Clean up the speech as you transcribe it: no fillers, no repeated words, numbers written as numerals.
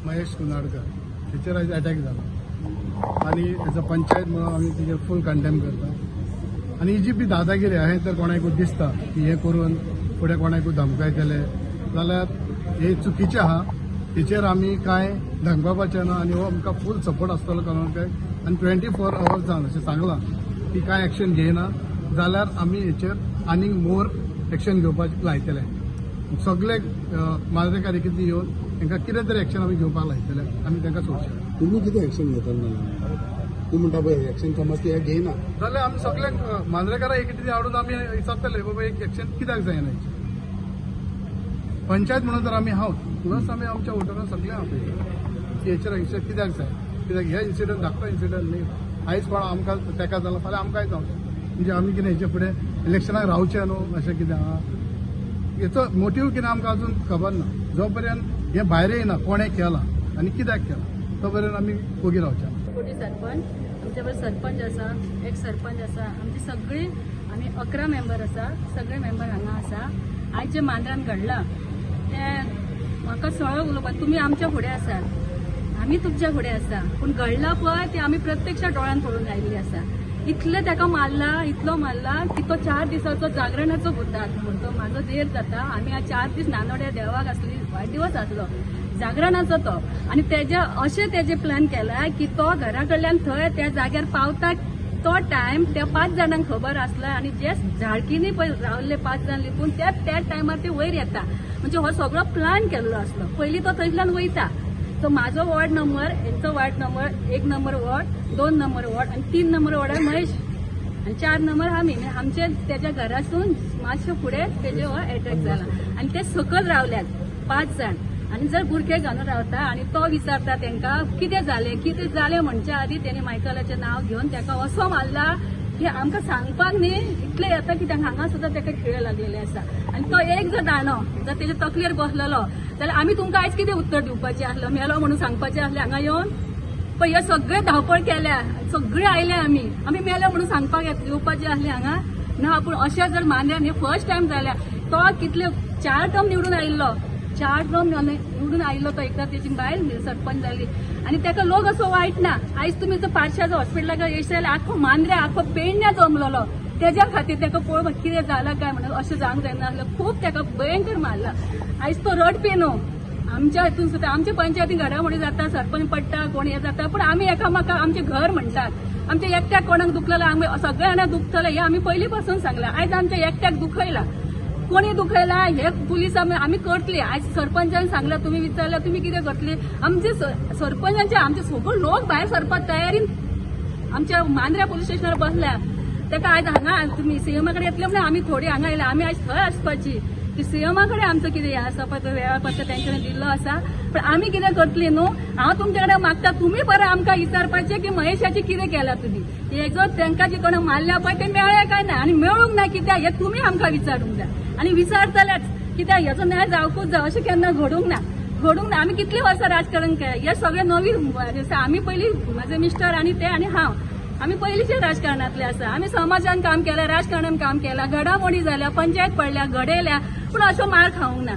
महेश कुनाडकर हेचेर आयज अटॅक जाला आनी एज अ पंचायत म्हणून आमी तेजेर फूल कंडेम करता. आनी ही जी बी दादागिरी आहे तर कोणाकूय दिसता की हें करून फुडें कोणाकूय धमकायतले जाल्यार हे चुकीचें आहा. हेचेर आमी कांय धमकावपाचें ना आनी हो आमकां फूल सपोर्ट आसतलो कोणाकय. आनी 24 अवर्स जावन अशें सांगलां की कांय एक्शन घेयना जाल्यार आमी हेचेर आनीक मोर एक्शन घेवपाक लायतले. सगळे माजरेकार एकत्र येवन तांकां कितें तरी एक्शन आमी घेवपाक लायतले, आमी तांकां सोडचे. तुमी कितें एक्शन घेतले ना? तूं म्हणटा पळय एक्शन समज की हे घेयना जाल्यार आमी सगळे मांद्रेकारां एकत्र हाडून आमी विचारतले, बाबा एक एक्शन कित्याक जायना हेचेर. पंचायत म्हणून तर आमी आहोत, प्लस आमी आमच्या वोटरांक सगळे आपयता की हेचेर एक्शन कित्याक जाय. कित्याक हे इन्सिडंट धाकटो इन्सिडंट न्ही. आयज कोण आमकां तेका जाला, फाल्यां आमकांय जावं शकता. म्हणजे आमी कितें हेचे फुडें इलेक्शनाक रावचें न्हू अशें कितें आहा. हेचो मोटीव कितें आमकां अजून खबर ना. जो पर्यंत हें भायर येयना कोणें केलां आनी कित्याक केलां तो पर्यंत आमी ओगी रावचे ना. कोटी सरपंच, आमच्या बरोबर सरपंच आसा, एक सरपंच आसा. आमची सगळी आमी 11 मेंबर आसा, सगळे मेंबर हांगा आसा. आयज जे मांद्रान घडलां तें म्हाका सरळ उलोवपाक, तुमी आमच्या फुडें आसात, आमी तुमच्या फुडें आसा, पूण घडलां पळय तें आमी प्रत्यक्ष दोळ्यान पळोवन आयिल्ली आसा. इतलें ताका मारला, इतलो मारला की तो 4 दिसाचो जागरणाचो भुरगो, म्हाजो देर जाता. आमी आज 4 दीस नानोड्या देवाक आसली, वाडदिवस आसलो जागरणाचो तो. आनी तेजे अशें तेजे प्लॅन केला की तो घरा कडल्यान थंय त्या जाग्यार पावता तो टायम त्या 5 जाणांक खबर आसला आनी जे झाडकीनी पळय रावल्ले 5 जाण लिपून त्या त्या टायमार ते वयर येता. म्हणजे हो सगळो प्लॅन केल्लो आसलो. पयलीं तो थंयच्यान वयता. तो म्हाजो वॉर्ड नंबर, हेंचो ward number 1 number ward, 2 number ward आनी 3 नंबर वॉर्डार महेश आनी 4 नंबर आमी. म्हणजे आमचे तेज्या घरासून मातशें फुडें तेजे हो एटॅक जाला आनी ते सकयल रावल्यात 5 जाण. आनी जर बुरखे घालून रावता आनी तो विचारता तांकां कितें जालें, कितें जालें म्हणच्या आदी तेणी मायकलाचें नांव घेवन ताका असो मारला की आमकां सांगपाक न्ही इतलें येता की तांकां हांगा सुद्दां ताका खिळे लागलेले आसा. आनी तो एक जर दांडो जर तेजे तकलेर बसलेलो जाल्यार आमी तुमकां आयज कितें उत्तर दिवपाचें आसलें? मेलो म्हणून सांगपाचें आसलें हांगा येवन? पळय हे सगळे धांवपळ केल्या, सगळे आयले आमी, आमी मेले म्हणून सांगपाक येवपाचें आसलें हांगा ना. पूण अशें जर मानल्यान हे फर्स्ट टायम जाल्या. तो कितले 4 टर्म निवडून आयिल्लो, 4 टर्म निवडून आयिल्लो तो. एकदां तेजी बायल सरपंच जाली आनी ताका लोक असो वायट ना. आयज तुमी जर पारशाच्या हॉस्पिटलाक येयशे जाल्यार आख्खो मांद्र्या, आख्खो पेडण्या जमलेलो तेज्या खातीर. ताका पळोवन कितें जालां काय म्हणून अशें जावंक जायना आसलें. खूब ताका भयंकर मारला. आयज तो रडपी न्हू. आमच्या हितून सुद्दां आमच्या पंचायतीन घडामोडी जाता, सरपंच पडटा, कोण हें जाता, पूण आमी एकामेका आमचें घर म्हणटात. आमच्या एकट्याक कोणाक दुखलें आमी सगळ्या जाणांक दुखतलें हें आमी पयलीं पासून सांगलां. आयज आमच्या एकट्याक दुखयलां, कोणी दुखयला हे पुलीस आमी करतली. आयज सरपंचान सांगलां, तुमी विचारलें तुमी कितें करतली. आमचे सरपंचांचे आमचे सगळे लोक भायर सरपाक तयारीन आमच्या मांद्र्या पुलीस स्टेशनार बसल्या. ताका आयज हांगा तुमी सीएमा कडेन येतले म्हणून आमी थोडी हांगा आयल्या. आमी आयज थंय आसपाची की सीएमा कडेन आमचो कितें हें आसा पळय तो वेळापत्र तेंच्यांनी दिल्लो आसा. पण आमी कितें करतली न्हू, हांव तुमचे कडेन मागता तुमी बरें आमकां विचारपाचें की महेशाचें कितें केलां तुमी. हे जो तांकां जे कोणा मारल्या पळय ते मेळ्ळे काय ना आनी मेळूंक ना कित्याक हें तुमी आमकां विचारूंक जाय. आनी विचारतलेच कित्याक हेचो न्याय जावकूच जाय. अशें केन्ना घडूंक ना, घडूंक ना. आमी कितलीं वर्सां राजकारण केलें, हे सगळें नवीन. आमी पयलीं म्हाजे मिस्टर आनी ते आनी हांव आमी पयलींचे राजकारणांतले आसा. आमी समाजान काम केलां, राजकारणान काम केलां, घडामोडी जाल्या, पंचायत पडल्या, घडयल्या, पूण असो मार खावंक ना.